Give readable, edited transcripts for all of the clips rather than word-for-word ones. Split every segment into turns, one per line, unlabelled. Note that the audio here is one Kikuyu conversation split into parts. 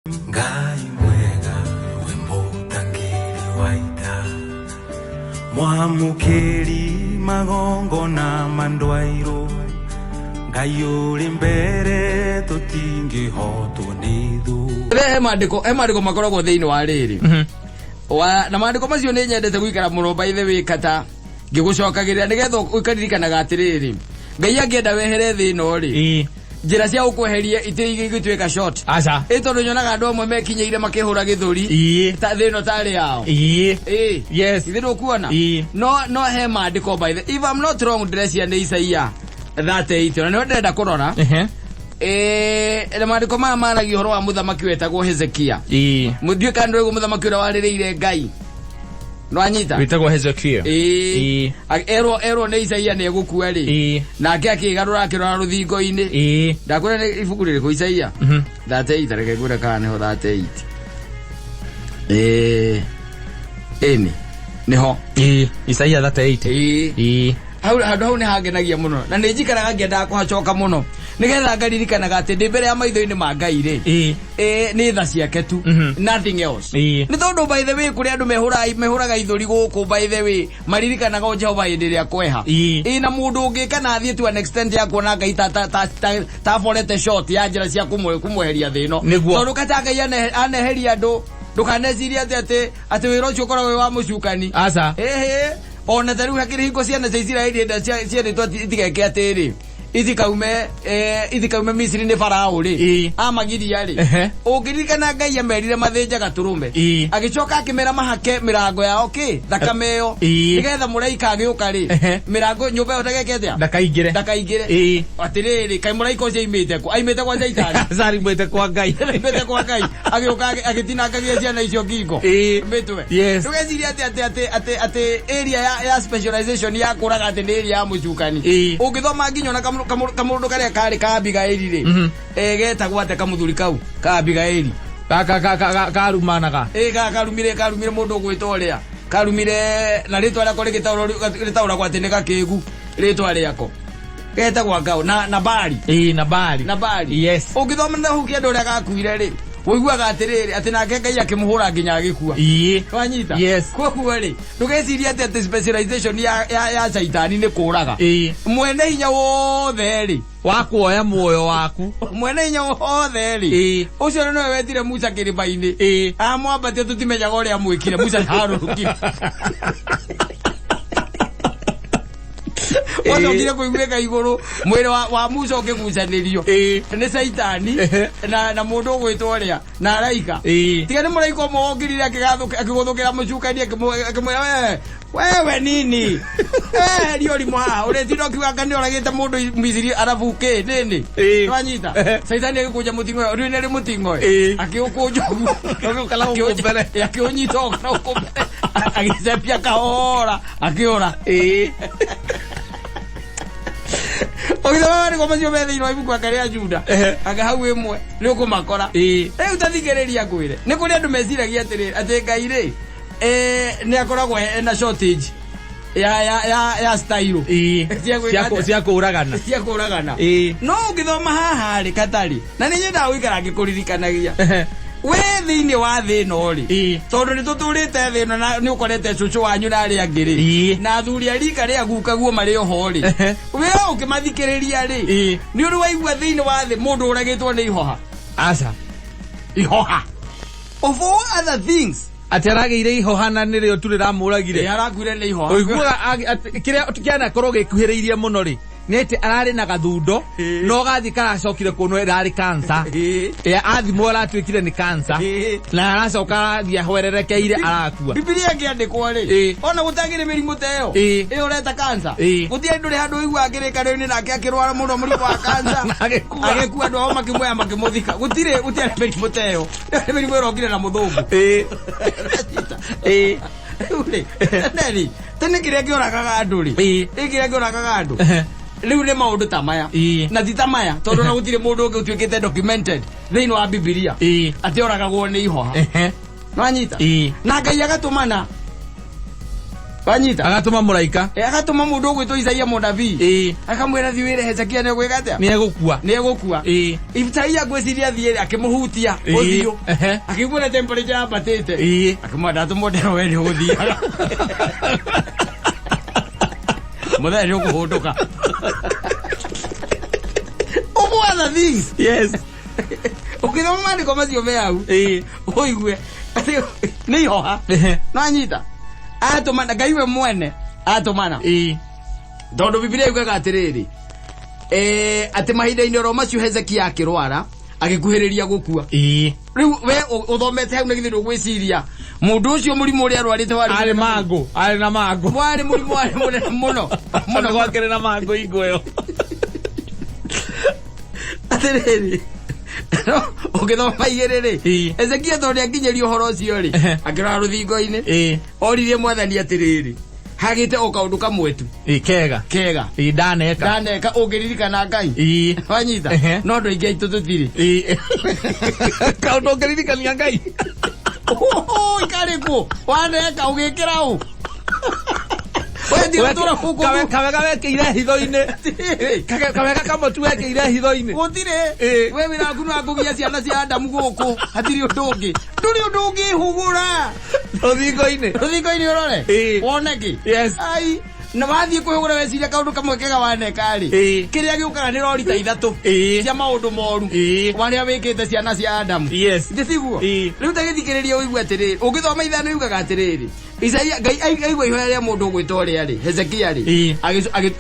Ngai mwega we mũtangĩri wa ita, mwamũkĩri magongona ma ndwairũ, Ngai ũrĩ mbere tũtingĩhotwo nĩ thũ.
He maandĩko makoragwo thĩinĩ wa rĩrĩ na maandĩko macio nĩ nyendete gũikara mũno by the way kata ngĩgũcokagĩrĩra nĩgetha ũkaririkanaga atĩrĩrĩ, Ngai angĩenda wehere thĩ ĩno rĩ, njĩra cia gũkweheria itingĩtuĩka short.
Aca.
Ĩ tondũ nyonaga andũ amwe mekinyĩire makĩhũra gĩthũri ta thĩ ĩno tarĩ yao. Ĩ. Ithe ndũkuona? No he maandĩko, by the, if I'm not wrong, ndĩreciria nĩ Isaia 38 na nĩho ndĩrenda kũrora. Na maandĩko maya maragia ũhoro wa mũthamaki wetagwo Hezekia. Mũthiĩ kana ndũĩ mũthamaki ũrĩa warĩrĩire Ngai, nwanyita?
Wĩtagwo Hezekia.
Ĩĩ. Erwo nĩ Isaia nĩ egũkua rĩ, nake akĩgarũra akĩrora rũthingo-inĩ. Ndakwĩra nĩ ibuku rĩrĩkũ? Isaia 38. Reke ngwĩre kana nĩho 38. Ĩĩ, ĩni nĩho.
Isaia 38.
Ĩĩ. Hau handũ hau nĩ hangenagia mũno na nĩ njikaraga ngĩendaga kũhacoka mũno nĩgetha ngaririkanaga atĩ ndĩ mbere ya maitho-inĩ ma Ngai rĩ, nĩ tha ciake tu, nothing else. Nĩ tondũ by the way kũrĩ andũ mehũraga ithũri gũkũ, by the way, maririkanaga o Jehova hĩndĩ ĩrĩa kweha. Ĩ na mũndũ ũngĩka na athiĩ to an extent ya kuona Ngai ta aborete short ya njĩra cia kũmweheria thĩ ĩno. Tondũ kata Ngai aneheria andũ, ndũkanecirie atĩ wĩra ũcio ũkoragwo wĩ wa mũcukani.
Aca.
Ĩhĩ, ona ta rĩu hakĩrĩ hingo ciana cia Isiraeli enda ciendetwo itigeke atĩrĩ, itikaume Misiri nĩ Farao rĩ, amagiria rĩ, ũngĩririkana Ngai amerire mathĩnje gatũrũme, agĩcoka akĩmera mahake mĩrango yao kĩ thakame ĩyo, nĩgetha mũraika agĩũka rĩ, mĩrango nyũmba ĩyo ndageke atĩa?
Ndakaingĩre.
Ndakaingĩre. Atĩrĩrĩ, kaĩ mũraika ũcio aimĩte kũ? Aimĩte kwa Caitani?
Aca, arimĩte kwa Ngai.
Aimĩte kwa Ngai, agĩũka agĩtinangagia ciana icio ngingo, mĩtwe. Ndũgecirie atĩ area ya specialization ya kũraga atĩ nĩ area ya mũcukani. Ũngĩthoma nginya ona kamũndũ karĩa karĩ ka Abigaili rĩ, getagwo atĩa kamũthuri kau ka Abigaili?
Karumanaga.
Ĩ, karumire mũndũ ũgwĩtwo ũrĩa karumire na rĩtwa rĩako rĩtaũragwo atĩ nĩ gakĩgu, rĩtwa rĩako getagwo ngao na Bari.
Ĩĩ, na Bari.
Na Bari. Ũngĩthoma na hau kĩanda ũrĩa gakuire rĩ, ũiguaga atĩrĩrĩ, atĩ nake Ngai akĩmũhũra nginya agĩkua. Wanyita?
Yes.
Koguo rĩ, ndũgecirie atĩ specialization ya caitani nĩ kũraga. Mwene hinya wothe rĩ,
wa kuoya muoyo waku,
mwene hinya wothe rĩ, ũcio nĩwe wetire Musa kĩrĩma-inĩ, amwambatia, tũtimenyaga ũrĩa amwĩkire Musa ndarũrũkire, wacokire kũiguĩka igũrũ mwĩrĩ wa Musa ũkĩgucanĩrio nĩ caitani na mũndũ ũgwĩtwo ũrĩa na araika. Tiga nĩ mũraika ũmwe wokirire akĩgũthũkĩra mũcukani, akĩmwĩra, "We wewe nini? Eheria ũrimũ haha, ũrĩtinda ũkiuga nĩ ũragĩte mũndũ Misiri arabu kĩ nini." Wanyita? Caitani agĩkũnja mũting'oe, rĩu nĩ mũting'oe, akĩũkũnja ũguo.
Ũgĩũka na gũkũ mbere.
Akĩũnyita ũguo na gũkũ mbere, agĩcepia kahora, akĩũra. Ũgĩthoma marĩko macio me thĩinĩ wa ibuku anga rĩa Juda, anga hau ĩmwe nĩ ũkũmakora. Rĩu ta thikĩrĩria ngwĩre, nĩ kũrĩ andũ meciragia atĩrĩrĩ, atĩ Ngai rĩ, nĩ akoragwo ena shortage ya style cia gwĩka atĩa?
Cia kũragana.
Cia kũragana. No ũngĩthoma haha rĩ, katarĩ na nĩ nyendaga gũikara ngĩkũririkanagia wĩ thĩinĩ wa thĩ ĩno rĩ, tondũ nĩ tũtũrĩte thĩ ĩno na nĩ ũkorete cũcũ wanyu na arĩa angĩ rĩ, na athuri a rika rĩa gukaguo marĩ oho rĩ, we ũkĩmathikĩrĩria rĩ, nĩ ũrĩ waigua thĩinĩ wa thĩ mũndũ ũragĩtwo nĩ ihoha?
Aca.
Ihoha of all other things.
Atĩ aragĩire ihoha na nĩrĩo tu rĩramũragire?
Ĩ, arakuire nĩ ihoha.
Ũiguaga atĩ kĩrĩa kĩanakorwo gĩkuhĩrĩirie mũno rĩ, nĩ atĩ ararĩ na gathundo, no gathiĩ karacokire kuonwo ĩrarĩ cancer. Athimwo aratuĩkire nĩ cancer. Na aracoka arathiĩ ahwererekeire arakua.
Bibilia ĩngĩandĩkwo rĩ, ona gũtagĩrĩ mĩrimũ ta ĩyo, ĩyo ũreta cancer, gũtirĩ ndũrĩ handũ ũiguaga kĩrĩkanĩro-inĩ nake akĩrwara mũno mũrimũ wa cancer.
Na agĩkua.
Agĩkua, andũ ao makĩmuoya makĩmũthika. Gũtirĩ mĩrimũ ta ĩyo. Nĩ mĩrimũ ĩrokire na mũthũngũ.
Ĩĩ.
Rĩu rĩ, tene rĩ, tene kĩrĩa kĩũragaga andũ rĩ, ĩ kĩrĩa kĩũragaga andũ rĩu nĩ maũndũ ta maya, na ti ta maya, tondũ na gũtirĩ mũndũ ũngĩ ũtuĩkĩte documented thĩinĩ wa Bibilia atĩ oragagwo nĩ ihoha. Nwanyita? Na Ngai agatũmana. Wanyita?
Agatũma mũraika.
Agatũma mũndũ ũgwĩtwo Isaia mũnabii. Akamwĩra thiĩ wĩre Hezekia nĩ egwĩka atĩa?
Nĩ egũkua.
Nĩ egũkua. Isaia ngwĩciria athiĩ akĩmũhutia ũthiũ. Akĩigua na temperature yambatĩte. Akĩmwĩra ndatũmwo ndero we nĩ ũgũthiaga. Mũthenya nĩ ũkũhũndũka. Ũguo other things.
Yes.
Ũkĩthoma maandĩko macio me hau. Ũigue atĩ nĩ ihoha. No anyita. Atũmana Ngai we mwene atũmana. Tondũ Bibilia yugaga atĩrĩrĩ, atĩ mahinda-inĩ oro macio Hezekia akĩrwara agĩkuhĩrĩria gũkua. Rĩu we ũthomete hau na githĩ ndũgwĩciria mũndũ ũcio mũrimũ ũrĩa arwarĩte warĩ
Arĩ mangũ, arĩ na mangũ.
Warĩ mũrimũ warĩ mũnene mũno.
Mũno gwakĩrĩ na mangũ ingo ĩyo.
Atĩrĩrĩ, no ũgĩthoma igĩrĩ rĩ, Hezekia tondũ nĩakinyĩrio ũhoro ũcio rĩ, akĩrora rũthingo-inĩ, oririe mwathani atĩrĩrĩ, hagĩte o kaũndũ kamwe tu.
Kega.
Kega.
Ndaneka.
Ndaneka ũngĩririkana Ngai. Wanyita? No andũ aingĩ aitũ tũtirĩ.
Kaũndũ ũngĩririkania Ngai.
Ikarĩkũ? Waneka ũgĩkĩra ũ? We tiga tũra gũkũ.
Kawega wekĩire hitho-inĩ. Kawega kamwe tu wekĩire hitho-inĩ.
Gũtirĩ. We wĩra waku nĩ wa kũgia ciana cia Adamu gũkũ. Hatirĩ ũndũ ũngĩ. Ndũrĩ ũndũ ũngĩhũgũra.
Rũthingo-inĩ.
Rũthingo-inĩ ũrore. Wone kĩ?
Yes.
Ai. Na wathiĩ kwĩhũgũra weciria kaũndũ kamwe kega waneka rĩ. Kĩrĩa gĩũkaga nĩ rori ta ithatũ. Cia maũndũ moru. Marĩa wĩkĩte ciana cia Adamu.
Yes.
Nĩ tiguo? Rĩu ta gĩthikĩrĩria ũigue atĩrĩrĩ. Ũngĩthoma ithano yugaga atĩrĩrĩ. Isaia Ngai aigua ihoya rĩa mũndũ ũgwĩtwo ũrĩa rĩ, Hezekia rĩ,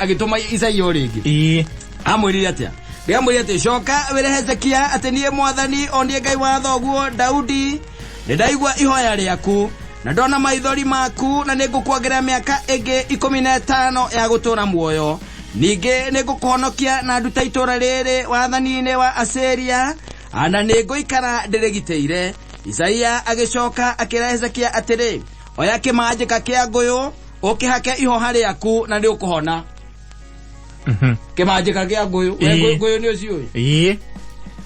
agĩtũma Isaia o rĩngĩ. Amwĩrire atĩa? Ngai amwĩrire atĩ coka wĩre Hezekia atĩ niĩ mwathani o niĩ Ngai wa thoguo Daudi nĩ ndaigua ihoya rĩaku na ndona maithori maku na nĩ ngũkuongerera mĩaka ĩngĩ 15 ya gũtũũra muoyo. Ningĩ nĩ ngũkũhonokia na ndute itũũra rĩrĩ wathani-inĩ wa Asiria na nĩ ngũikara ndĩrĩgitĩire. Isaia agĩcoka akĩra Hezekia atĩrĩ, oya kĩmanjĩka kĩa ngũyũ ũkĩhake ihoha rĩaku na nĩ ũkũhona. Kĩmanjĩka kĩa ngũyũ, we ngũyũ nĩ ũciũĩ?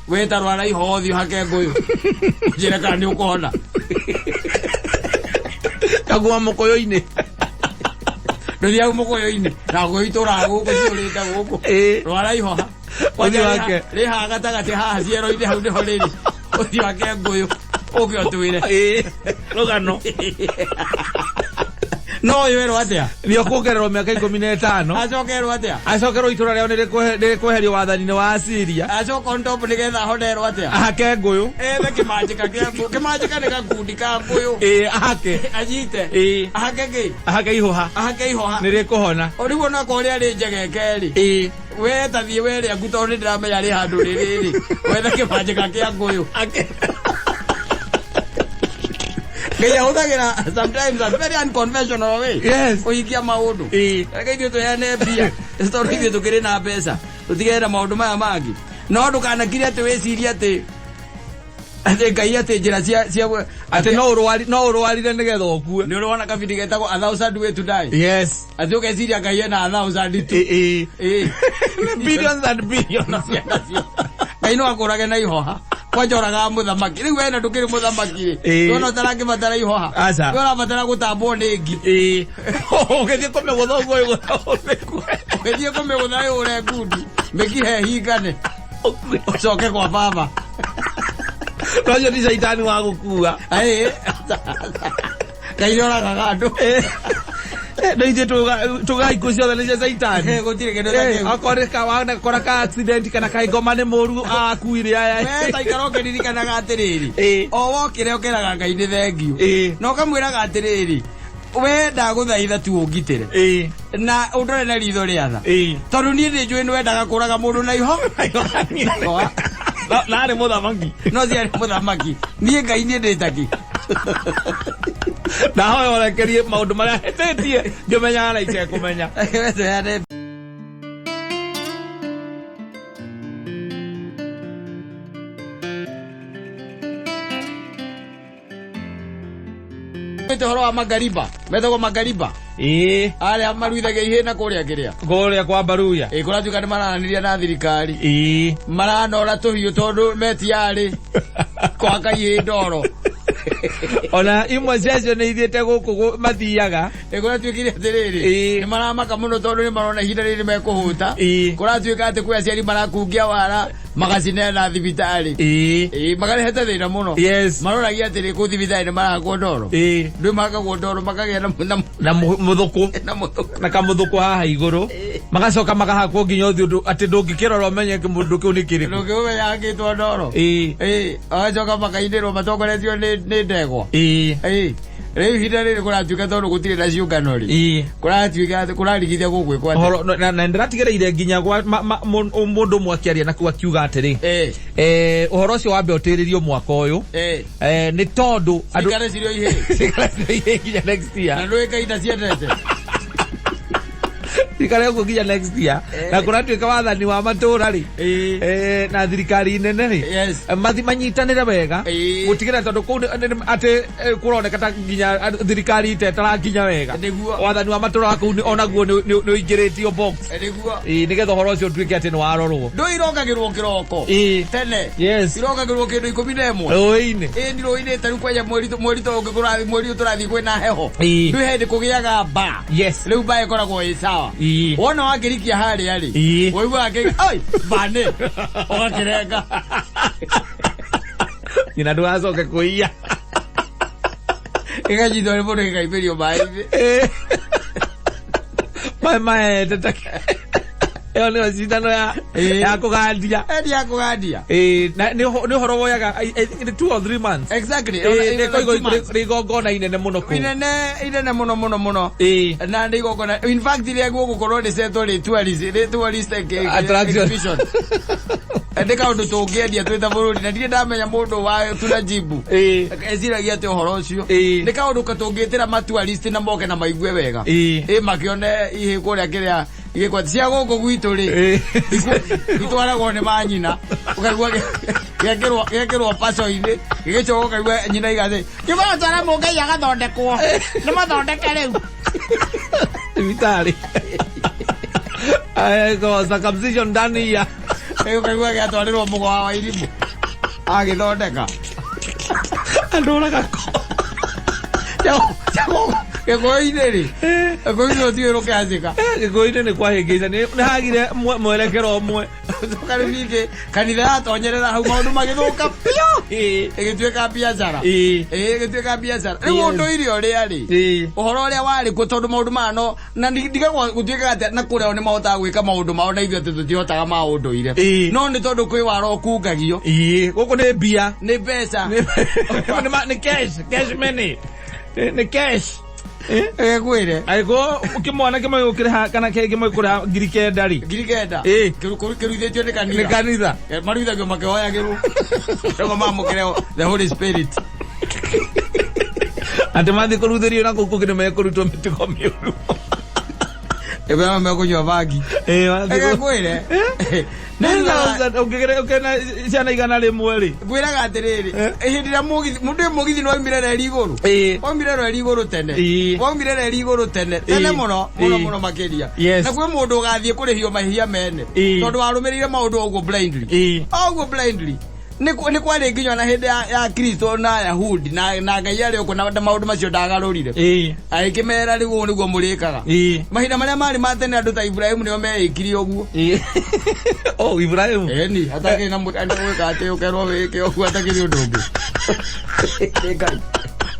We ta rwara ihoha ũthiĩ ũhake ngũyũ ũnjĩre kana nĩ ũkũhona.
Kagua mũkũyũ-inĩ.
Ndũthiaga mũkũyũ-inĩ na ngũyũ itũraga gũkũ ciũrĩte gũkũ. Rwara ihoha.
Ũthiĩ wake.
Rĩhaha gatagatĩ haha ciero-inĩ hau nĩho rĩrĩ. Ũthiĩ wake ngũyũ ũke ũtwĩre.
Rũgano.
No ũyũ erwo atĩa?
Nĩ ũkuongererwo mĩaka 15.
Acoke erwo atĩa?
Acokerwo itũra rĩao nĩ rĩkweherio wathani-inĩ wa Asiria.
Acoka on top nĩgetha ahone erwo atĩa?
Ahake ngũyũ.
Ethe kĩmanjĩka kĩa ngũyũ. Kĩmanjĩka nĩ gakundi ka ngũyũ.
Ahake.
Anyite. Ahake kĩ?
Ahake ihoha.
Ahake ihoha.
Nĩ rĩkũhona.
O rĩu onakorwo rĩarĩ njegeke rĩ. We ta thiĩ we rĩaku tondũ nĩ ndĩramenya rĩ handũ rĩrĩ rĩ. Wethe kĩmanjĩka kĩa ngũyũ. Ngai ahũthagĩra sometimes a very unconventional way.
Yes.
Kũhingia maũndũ. Reke ithuĩ tũheane mbia tondũ ithuĩ tũkĩrĩ na mbeca. Tũtigane na maũndũ maya mangĩ. No ndũkanakire atĩ wĩcirie atĩ atĩ Ngai atĩ njĩra cia
atĩ no ũrwarire nĩgetha ũkue.
Nĩ ũrĩ wona kabindi getagwo A Thousand Way to Die?
Yes.
Atĩ ũgeciria Ngai ena 1,000 tu.
Billions and billions.
Ngai no akũrage na ihoha. Kwanja ũragaga mũthamaki. Rĩu wena ndũkĩrĩ mũthamaki rĩ. Wena ũtarangĩbatara ihoha.
Aca.
We ũrabatara gũtambwo nĩ ngi.
Ũgĩthiĩ kũmĩgũtha ũguo ĩgũtha ũmĩkue.
Ũgĩthiĩ kũmĩgũtha ĩhũre ngundi. Mĩkihe hingane. Ũcoke kwa baba.
No ũcio ti caitani wa gũkua.
Ngai nĩoragaga andũ.
No ithuĩ tuga ikuũ ciothe nĩ cia caitani.
Gũtirĩ kĩndũ ta kĩu.
Okorwo kora ka accident kana ka ngoma nĩ mũru akuire aya.
We ta ikara ũkĩririkanaga atĩrĩrĩ. O wokĩra ũkĩraga Ngai nĩ thengiũ. Na ũkamwĩraga atĩrĩrĩ, we ndagũthaitha tu ũngitĩre. Na ũndore na ritho rĩa tha. Tondũ niĩ nĩ njũĩ nĩ wendaga kũraga mũndũ na iho.
Na arĩ mũthamaki.
No si arĩ mũthamaki. Niĩ Ngai niĩ ndĩ taki.
Ndahoya ũrekerie maũndũ marĩa hĩtĩtie ngĩmenyaga na itekũmenya.
Ũhoro wa magariba metagwo magariba. Arĩa maruithagia ihĩna kũrĩa kĩrĩa
kũrĩa kwa Baruya.
Kũratuĩka nĩ maranĩria na thirikari. Maranora tũhiũ tondũ metiarĩ kwaka ihĩ ndoro.
Ona imwe ciacio nĩ ithiĩte gũkũ mathiaga.
Ĩ kũratuĩkire atĩrĩrĩ, nĩ maramaka mũno tondũ nĩ marona ihinda rĩrĩ mekũhũta. Kũratuĩka atĩ kwĩ aciari marakungia wara magacineana thibitarĩ. Ĩ makarehete thĩna mũno. Maroragia atĩrĩ kũu thibitarĩ nĩ marahakwo ndoro. Ndwĩ mahakagwo ndoro makagĩa na na
Na mũthũkũ.
Na mũthũkũ.
Na kamũthũkũ haha igũrũ. Magacoka magahakwo nginya ũthiũ atĩ ndũngĩkĩrora ũmenye kĩmũndũ kĩu nĩ kĩrĩkũ.
Ndũngĩũmenya hakĩtwo ndoro. Ĩ magacoka makainĩrwo matongoretio nĩ ndegwa. Ĩ rĩu ihinda rĩrĩ kũratuĩka tondũ gũtirĩ na ciũngano rĩ, kũratuĩka atĩ kũrarigithia gũgwĩkwo atĩa?
Ũhoro na ndĩratigĩrĩire nginya gwa mũndũ ũmwe akĩaria nakuo akiuga atĩrĩ, ũhoro ũcio wambe ũtĩrĩrio mwaka ũyũ, nĩ tondũ andũ
Cikare cirĩ o ihĩĩ.
Cikare cirĩ ihĩĩ nginya next year.
Na ndũĩ kainda ciendete.
Cikare ũguo nginya next year. Na kũratuĩka wathani wa matũra rĩ, na thirikari nene rĩ, mathi manyitanĩre wega gũtigĩrĩra tondũ kũu atĩ kũroneka ta nginya thirikari itetarakinya wega. Wathani wa matũra wa kũu onaguo nĩ ũingĩrĩtio box. Nĩgetha ũhoro ũcio ũtuĩke atĩ nĩ warorwo.
Ndũĩ irokagĩrwo kĩroko tene. Irokagĩrwo kĩndũ 11.
Rũĩ-inĩ.
Ĩĩ, ni rũĩ-inĩ ta rĩu kwanja mweri mweri ta ũngĩ kũrathiĩ mweri ũyũ tũrathiĩ kwĩna heho. Ndũĩ hĩndĩ kũgĩaga mbaa. Rĩu mbaa ĩkoragwo ĩ sawa. Wona wakĩrikia harĩa rĩ, ũiguaga kĩ oi mbane ũgakĩrenga.
Nyina ndũgacoke kũiya.
Gĩkanyitwo nĩ mũndũ gĩkaimĩrio maĩ-inĩ.
Maĩ maete ta ĩyo nĩyo cindano ya ya kũgandia.
Ĩni ya kũgandia.
Ĩĩ, na nĩ ũhoro woyaga I think nĩ 2 or 3 months.
Exactly.
Ĩĩ, nĩ koigo nĩ igongona inene mũno kũu.
Inene inene mũno mũno mũno. Na nĩ igongona in fact rĩa gũgũkorwo rĩ setwo rĩ tourist rĩ tourist
Attraction.
exhibition. Nĩ kaũndũ tũngĩendia twĩ ta bũrũri na ndirĩ ndamenya mũndũ wa tunajibu eciragia atĩ ũhoro ũcio nĩ kaũndũ tũngĩtĩra ma tourist na moke na maigue wega. Ĩ makĩone ihĩ kũrĩa kĩrĩa igĩkwa cia gũkũ gwitũ rĩ, itwaragwo nĩ manyina ũkaigua gĩekĩrwo paco-inĩ gĩgĩcoka ũkaigua nyina igathĩ kĩmagũtwara mũngai agathondekwo nĩ mathondeke rĩu.
Thibitarĩ. Aya, so circumcision done here.
Ũkaigua gĩatwarĩrwo mũgwa wa irimũ agĩthondeka.
Andũraga ko.
Gĩkũyũ-inĩ rĩ, gĩkũyũ-inĩ gũtirĩ rũkĩanjĩka.
Gĩkũyũ-inĩ nĩ kwahĩngĩca nĩ hagire mwerekero ũmwe.
Coka rĩu ningĩ kanitha yatonyerera hau maũndũ magĩthũka biũ. Ĩgĩtuĩka biacara. Ĩgĩtuĩka biacara. Rĩu ũndũire ũrĩa rĩ, ũhoro ũrĩa warĩ kuo tondũ maũndũ maya no na ndigagwo gũtuĩkaga atĩ na kũrĩa o nĩ mahotaga gwĩka maũndũ mao na ithuĩ atĩ tũtihotaga ma ũndũire. No nĩ tondũ kwĩ wara ũkungagio.
Gũkũ nĩ mbia.
Nĩ mbeca.
Nĩ cash, cash money. Nĩ cash.
Ngwĩre.
Angĩkorwo kĩmwana kĩmwe gĩgũkĩrĩha kana kĩmwe gĩkũrĩha 9,000 rĩ.
9,000. Kĩruithĩtio nĩ kanitha.
Nĩ kanitha.
Maruithagio makĩhoyagĩrwo. Nĩguo mamũkĩre the Holy Spirit.
Atĩ mathiĩ kũruithĩrio na kũu kũngĩ nĩ mekũrutwo mĩtugo mĩũru.
Ĩmwe mekũnyua bangi.
Mathiĩ
Ngwĩre.
9,000 ũngĩgĩra ũkĩona ciana 100 rĩ.
Ngwĩraga atĩrĩrĩ, hĩndĩ ĩrĩa mũgithi mũndũ ũyũ mũgithi nĩ waumire reri igũrũ. Waumire reri igũrũ tene. Waumire reri igũrũ tene. Tene mũno, mũno mũno makĩria. Na kwĩ mũndũ ũgathiĩ kũrĩhio mahĩhia mene. Tondũ warũmĩrĩire maũndũ ũguo blindly. Ũguo blindly. Nĩ kwarĩ nginya na hĩndĩ ya Kristo na Ayahudi na Ngai arĩ ũkũ na maũndũ macio ndagarũrire. Agĩkĩmera rĩu ũũ nĩguo mũrĩkaga. Mahinda marĩa marĩ ma tene andũ ta Ibrahimu nĩo meĩkire ũguo.
Oh, Ibrahimu.
Ĩni, atakĩrĩ na andũ gwĩka atĩ ũkerwo wĩke ũguo atakĩrĩ ũndũ ũngĩ. Nĩ Ngai.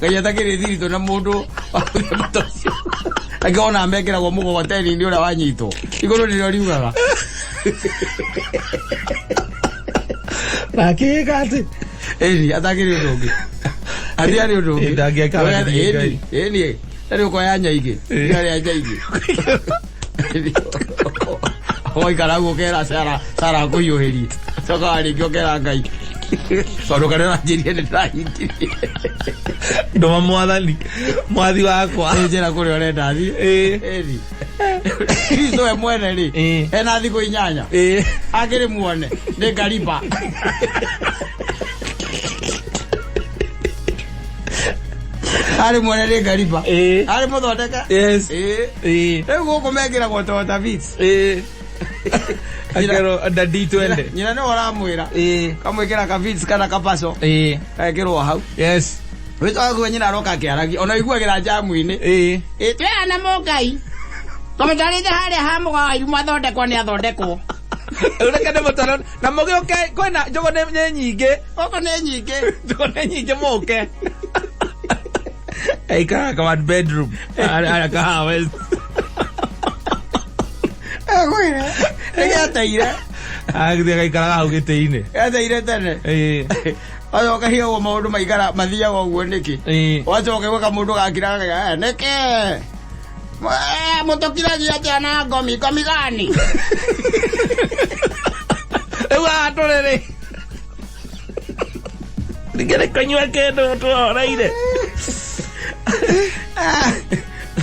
Ngai atakĩrĩ thiritũ na mũndũ wa mũthemba ta ũcio. Angĩ ona mekĩragwo mũgogoteni-inĩ ũrĩa wanyitwo. Igũrũ nĩrĩo riugaga.
Na akĩĩka atĩ?
Ĩni, atakĩrĩ ũndũ ũngĩ. Hatiarĩ ũndũ ũngĩ.
Ĩ, ndangĩeka
Ĩni,
wega Ngai.
ĩni, rĩu ũkoya nyaigĩ. Iga rĩa nyaigĩ. Waikara ũguo ũkera Sara, Sara akũhiũhĩrie. Coka warĩkia ũkera Ngai. Tondũ karĩa ũranjĩrire nĩ ndĩrahingirie.
Ndũma mwathani, mwathi wakwa.
Ĩ, njĩra kũrĩa ũrenda thiĩ. Ĩni. Kristo we mwene rĩ, ena thikũ 8. Akĩrĩ muone, nĩ ngariba. Arĩ mwene nĩ ngariba. Arĩ mũthondeke. Rĩu gũkũ mekĩragwo Toyota Vitz.
Akero dadi twende.
Nyina nĩwe ũramwĩra. Kamwĩkĩra ka Vitz kana ka Passo. Gekĩrwo hau. Wĩcoka nyina aroka akĩaragia ona iguagĩra njamu-inĩ.
Ĩĩ.
Ĩ, twĩana mũngai tũmũtwarĩte harĩa ha mũgawairu mwathondekwo nĩ athondekwo.
Reke ndĩmũtware na mũgĩũke kwĩna njũgũ nĩ nyingĩ.
Gũkũ nĩ nyingĩ.
Njũgũ nĩ nyingĩ mũke. Aikaraga ka one bedroom. Arĩa Kahawa West.
Egwĩre nĩ gĩateire.
Agĩthiĩ agaikaraga hau gĩtĩ-inĩ.
Gĩateire tene.
Ĩĩ.
Wacoka higa maũndũ maikara mathiaga ũguo nĩkĩ?
Ĩĩ.
Wacoka igua kamũndũ gakiraga "Eh, nĩkĩ? Eh, mũtũkiragia atĩa na ngomi ngomi gani?"
Rĩu haha tũrĩ rĩ. Ningĩ nĩ kũnyua kĩndũ tũhoreire.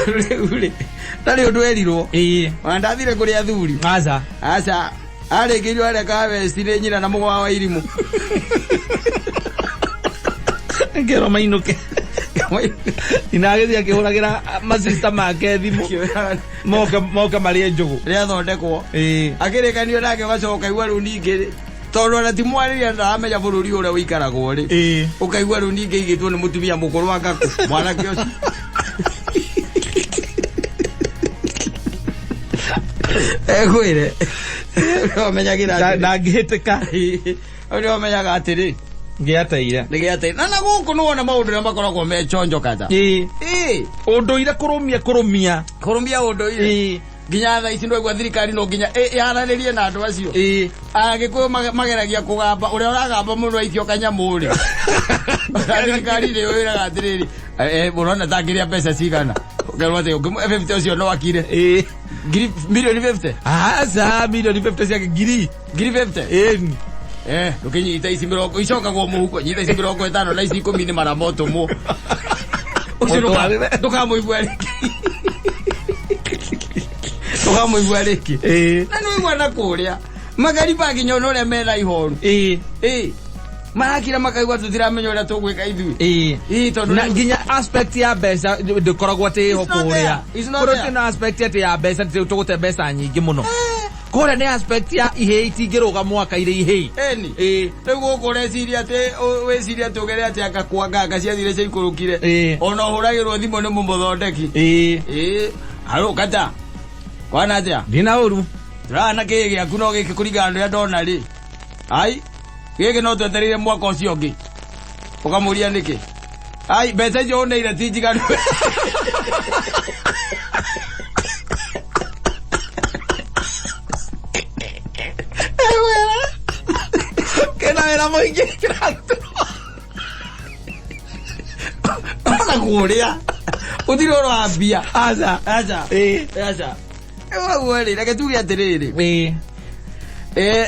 Rĩu rĩ, ndarĩ ũndũ erirwo.
Ĩĩ.
Ona ndathire kũrĩ athuri.
Aca.
Aca, arĩkĩirio harĩa kawesti nĩ nyina na mũgwa wa irimũ.
Ngero mainũke. Nyina agĩthiĩ akĩhũragĩra masista make thimũ. Moke moke marĩe njũgũ.
Rĩathondekwo.
Ĩĩ.
Akĩrĩkanio nake ũgacoka ũkaigua rĩu ningĩ tondũ ona ti mwarĩria ndaramenya bũrũri ũrĩa ũikaragwo rĩ.
Ĩĩ.
Ũkaigua rĩu ningĩ igĩtwo nĩ mũtumia mũkũrũ wa ngakũ mwanake ũcio. Ekwĩre. Ũmenyagĩra atĩrĩ.
Ndangĩhĩtĩka.
Ũrĩa ũmenyaga atĩrĩ.
Ngĩateire.
Nĩgĩateire. Na na gũkũ nĩwona maũndũ ũrĩa makoragwo me chonjo kata.
Ĩĩ.
Ĩĩ.
Ũndũire kũrũmia kũrũmia.
Kũrũmia ũndũire.
Ĩĩ.
Nginya thaa ici ndwaigua thirikari no nginya yaranĩrie na andũ acio.
Ĩĩ.
Agĩkũyũ mageragia kũgamba ũrĩa ũragamba mũno aikio kanyamũ rĩ. Thirikari nĩ ĩraga atĩrĩrĩ, ũrona ta ngĩrĩa mbeca cigana. Ũkerwo atĩ ũngĩmũhe 50 ũcio no akire.
Ĩĩ.
Ngiri milioni 50.
Aca milioni 50 ciake ngiri.
Ngiri 50.
Ĩni.
Ndũkĩnyita ici mĩrongo icokagwo mũhuko, nyita ici mĩrongo ĩtano na ici ikũmi nĩ mara motũmwo. Ũcio ndũkamũigua rĩngĩ. Ndũkamũigua rĩngĩ.
Ĩĩ.
Na nĩwaigua na kũrĩa makariba nginya ona ũrĩa mena ihoru.
Ĩĩ.
Ĩĩ. Marakira makaigua tũtiramenya ũrĩa tũgwĩka ithuĩ.
Ĩĩ.
Ĩĩ tondũ
Na nginya aspect ya mbeca ndĩkoragwo atĩ ĩho
It's not
kũrĩa.
there. It's not
Kũrĩa
there.
kwĩna aspect atĩ ya mbeca atĩ tũgũte mbeca nyingĩ mũno. Kũrĩa nĩ aspect ya ihĩĩ itingĩrũga mwaka irĩ ihĩĩ.
Ĩni.
Ĩĩ.
Rĩu gũkũ ũreciria atĩ wĩciria atĩ ũgere atĩ anga kwa nganga ciathire ciaikũrũkire.
Ĩĩ.
Ona ũhũragĩrwo thimũ nĩ mũmũthondeki.
Ĩĩ.
Ĩĩ. Haro kata. Kwana atĩa?
Ndina ũru.
Tũrana kĩĩ gĩaku no gĩkĩ kũringana na ũrĩa ndona rĩ. Ai. Gĩkĩ no twetereire mwaka ũcio ũngĩ. Ũkamũria nĩkĩ? Ai, mbeca icio ũneire ti njiganu.
Kena wĩra mũingĩ kĩrarutwo.
Ona kũrĩa. Gũtirĩ ũhoro wa mbia.
Aca.
Aca.
Ĩĩ.
Aca. Ũguo rĩ, reke tuge atĩrĩrĩ.
Ĩĩ.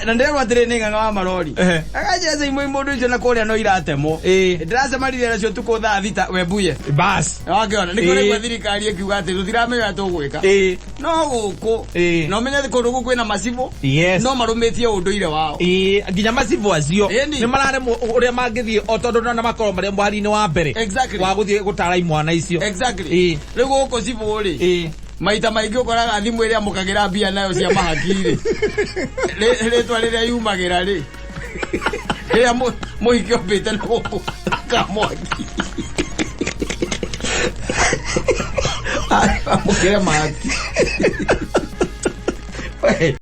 Na ndĩrerwo atĩrĩ nĩ ng'ang'a wa marori.
Ehe.
Akanjĩra caimũ mũndũ ũcio na kũrĩa no iratemwo.
Ĩĩ.
Ndĩracemanirie nacio tukũ thaa thita wembuye.
Bas.
Wakĩona nĩkĩo
Ĩĩ.
ũraigua thirikari ĩkiuga atĩ tũtiramenya ũrĩa tũgwĩka.
Ĩĩ.
No gũkũ.
Ĩĩ.
Na ũmenye atĩ kũndũ gũkũ kwĩna macibũ.
Yes.
No marũmĩtie ũndũire wao.
Ĩĩ, nginya macibũ acio
Ĩni.
nĩ mararemwo ũrĩa mangĩthiĩ o tondũ na makorwo marĩ mũhari-inĩ wa mbere
Exactly.
wa gũthiĩ gũtara imwana icio.
Exactly.
Ĩĩ.
Rĩu gũkũ cibũ rĩ.
Ĩĩ.
Maita maingĩ ũkoraga thimũ ĩrĩa amũkagĩra mbia nayo cia mahaki rĩ. Rĩtwa rĩrĩa yumagĩra rĩ. Rĩrĩa mũhiki ombĩte na gũkũ akamwaki. Amũkĩre mahaki. We.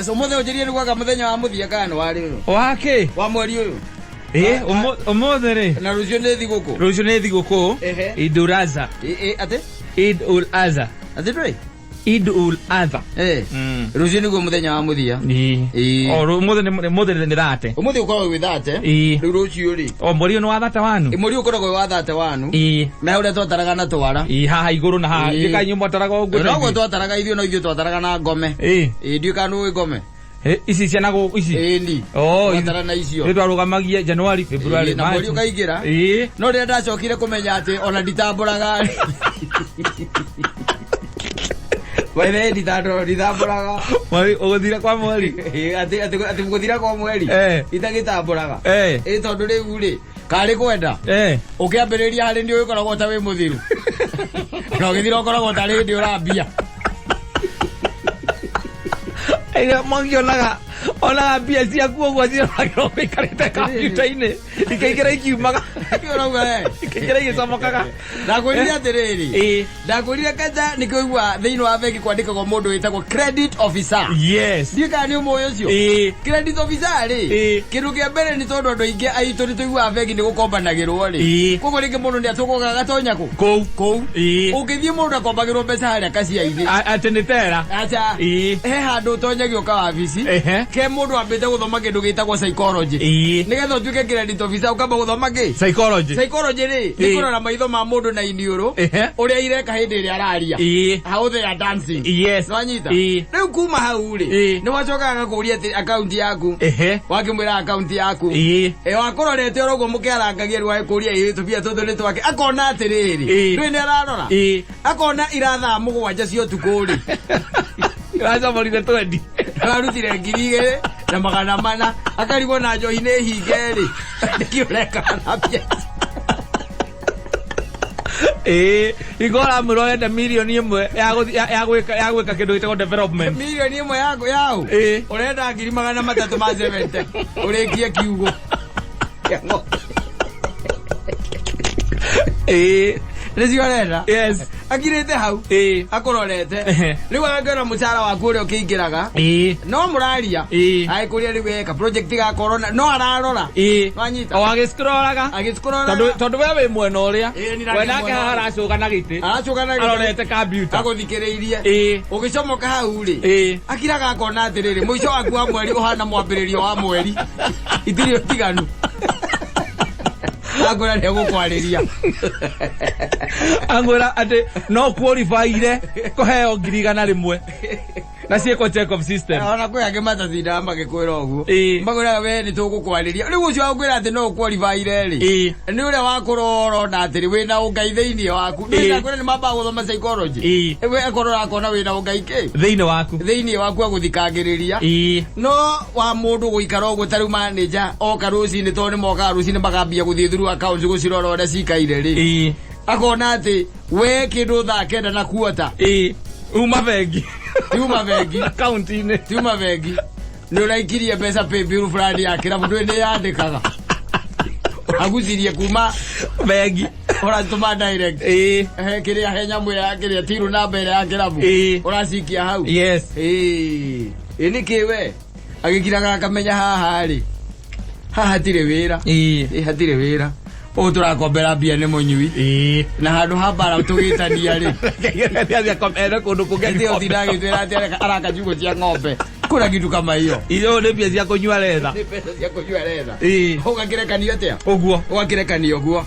So mũthĩ ũnjĩrie nĩ gwaka mũthenya wa mũthia kana nĩ wa rĩrĩ?
Wake?
Wa mweri ũyũ.
Ĩĩ, ũmũthĩ rĩ.
Na rũciũ nĩ thigũkũ.
Rũciũ nĩ thigũkũ.
Ehe.
Eid ul Adha.
Ĩ atĩ?
Eid ul Adha.
Atĩ ndũĩ?
Eid ul Adha.
Rũciũ nĩguo mũthenya wa mũthia.
Ĩĩ. O ũmũthĩ nĩ ũmũthĩ nĩ thate.
Ũmũthĩ ũkoragwo wĩ thate.
Ĩĩ.
Rĩu rũciũ rĩ.
O mweri ũyũ nĩ wa thate wanu.
Mweri ũyũ ũkoragwo wĩ wa thate wanu.
Ĩĩ.
Na ũrĩa twataraga na twara.
Ĩĩ haha igũrũ na haha.
Ĩĩ.
Ndĩka inyuĩ mwataraga ũguo.
Noguo twataraga ithuĩ no ithuĩ twataraga na ngome.
Ĩĩ.
Ĩĩ ndiũĩ kana nĩũĩ ngome.
Ici ciana gũkũ ici.
Ĩni.
Oh,
Twatara na icio.
Nĩ twarũgamagia January, February,
Ĩĩ, na mweri
March.
ũkaingĩra.
Ĩĩ.
No rĩrĩa ndacokire kũmenya atĩ ona nditambũraga. By the way, nditambũraga.
Mweri ũgũthira kwa mweri.
Ĩĩ, atĩ gũthira kwa mweri. Itagĩtambũraga. Ĩĩ tondũ rĩu rĩ, karĩ kwenda. Ũkĩambĩrĩria harĩ niĩ ũgĩkoragwo ta wĩ mũthiru. Na ũgĩthira ũkoragwo ta rĩndĩ ũrambia.
Ĩrĩa Mwangi onaga onaga mbia ciaku ũguo cironagĩrwo wĩikarĩte kambyuta-inĩ ikaingĩra ikiumaga.
Nĩkĩ ũrauga we?
Ikaingĩra igĩcomokaga.
Ndakwĩrire atĩrĩrĩ,
Ĩĩ.
Ndakwĩrire kanja nĩkĩo igua thĩinĩ wa bengi kwandĩkagwo mũndũ wĩtagwo credit officer.
Yes.
Ndiũĩ kana nĩ ũmũĩ ũcio.
Ĩĩ.
Credit officer rĩ,
Ĩĩ.
kĩndũ kĩa mbere nĩ tondũ andũ aingĩ aitũ nĩ tũiguaga bengi nĩ gũkombanagĩrwo rĩ.
Ĩĩ.
Koguo rĩngĩ mũndũ nĩ atũgũgaga gatonya kũ?
Kũu.
Kũu.
Ĩĩ.
Ũngĩthiĩ mũndũ akombagĩrwo mbeca harĩa kacia-inĩ.
Atĩ nĩ tera.
Aca.
Ĩĩ.
He handũ ũtonyagio kawabici.
Ehe.
Ke mũndũ ambĩte gũthoma kĩndũ gĩtagwo psychology.
Ĩĩ.
Nĩgetha ũtuĩke credit officer ũkamba gũthoma kĩ?
Psychology.
Psychology rĩ, nĩ
Ĩĩ.
kũrora maitho ma mũndũ na iniũrũ
Ehe.
ũrĩa ireka hĩndĩ ĩrĩa araria.
Ĩĩ.
How they are dancing.
Yes.
Nĩwanyita?
Ĩĩ.
Rĩu kuma hau rĩ,
Ĩĩ.
nĩ wacokaga agakũria atĩ akaunti yaku.
Ehe.
Wakĩmwĩra akaunti yaku.
Ĩĩ.
Ĩ wakũrorete oro ũguo mũkĩarangagia rĩu agĩkũria ĩ tũbia tũtũ nĩ twake akona atĩrĩrĩ.
Ĩĩ.
Ndũĩ nĩ ararora?
Ĩĩ.
Akona ira thaa 7 cia ũtukũ rĩ.
Ĩracomorire twendi.
Ararutire 2400 akarigwo na njohi nĩ hinge rĩ. Nĩkĩ ũreka na mbia ici?
Ĩĩ. Hingo ũramwĩra ũrenda mirioni 1 ya gũthi- ya gwĩka kĩndũ gĩtagwo development.
1 mirioni yaku yaũ?
Ĩĩ.
Ũrenda 370,000 ũrĩkie kiugũ. Kĩa ng'ombe.
Ĩĩ.
Nĩcio ũrenda?
Yes.
Akirĩte hau.
Ĩĩ.
Akũrorete.
Ehe.
Rĩu agakĩona mũcara waku ũrĩa ũkĩingĩraga.
Ĩĩ.
No mũraria.
Ĩĩ.
Agĩkũria rĩu eka project ga corona no ararora.
Ĩĩ.
Nwanyita?
O agĩcikũroraga.
Agĩcikũroraga.
Tondũ we wĩ mwena ũrĩa.
Ĩĩ, niĩ ndarĩ
We nake
mwena
haha
ũrĩa.
aracũga na gĩtĩ.
Aracũga na gĩtĩ.
Arorete kambyuta.
Agũthikĩrĩirie.
Ĩĩ.
Ũgĩcomoka hau rĩ.
Ĩĩ.
Akiraga akona atĩrĩrĩ mũico waku wa mweri ũhana mwambĩrĩrio wa mweri. Itirĩ ũtiganu. Angwĩra nĩ egũkwarĩria.
Angwĩra atĩ no qualify-ire kũheo 100,000 na ciĩkwo check of system.
Ona kwĩ angĩ matatindaga magĩkwĩra ũguo.
Ĩĩ.
Makwĩraga we nĩ tũgũkwarĩria. Rĩu ũcio wagũkwĩra atĩ no ũqualify-ire rĩ.
Ĩĩ.
Nĩ ũrĩa wakũrora ona atĩrĩ wĩna ũngai thĩinĩ waku.
Ĩĩ.
Nĩ kwĩra nĩ mambaga gũthoma psychology.
Ĩĩ.
We akorwo ũrakona wĩna ũngai kĩ?
Thĩinĩ waku.
Thĩinĩ waku agũthikagĩrĩria.
Ĩĩ.
No wa mũndũ gũikara ũguo ta rĩu manager oka rũcinĩ tondũ nĩ mokaga rũcinĩ makambia gũthiĩ through accounts gũcirora ũrĩa cikaire rĩ.
Ĩĩ.
Akona atĩ we kĩndũ thaa 9 na kuota.
Ĩĩ. Uma bengi.
Tiuma bengi.
Akaunti-inĩ.
Tiuma bengi. Nĩ ũraikirie mbeca paybill fulani ya kĩrabu ndũĩ nĩ yandĩkaga. Agucirie kuma
Bengi.
ũratũma direct.
Ĩĩ.
He kĩrĩa he nyamũ ya kĩrĩa tiru namba ĩrĩa ya kĩrabu.
Ĩĩ.
Ũracikia hau.
Yes.
Ĩĩ. Ĩ nĩkĩ we? Agĩkiraga akamenya haha rĩ. Haha hatirĩ wĩra.
Ĩĩ.
Ĩ hatirĩ wĩra. Ũũ tũrakombera mbia nĩ mũnyui.
Ĩĩ.
Na handũ ha mbara tũgĩtania rĩ.
Ene kũndũ kũngĩ.
Ĩndĩ ũtinda agĩtwĩra atĩ araka ciugũ cia ng'ombe. Kuna kitu kama hiyo.
Icio nĩ mbia cia kũnyua retha.
Nĩ mbeca cia kũnyua retha.
Ĩĩ.
Ũgakĩrekania atĩa?
Ũguo.
Ũgakĩrekania ũguo.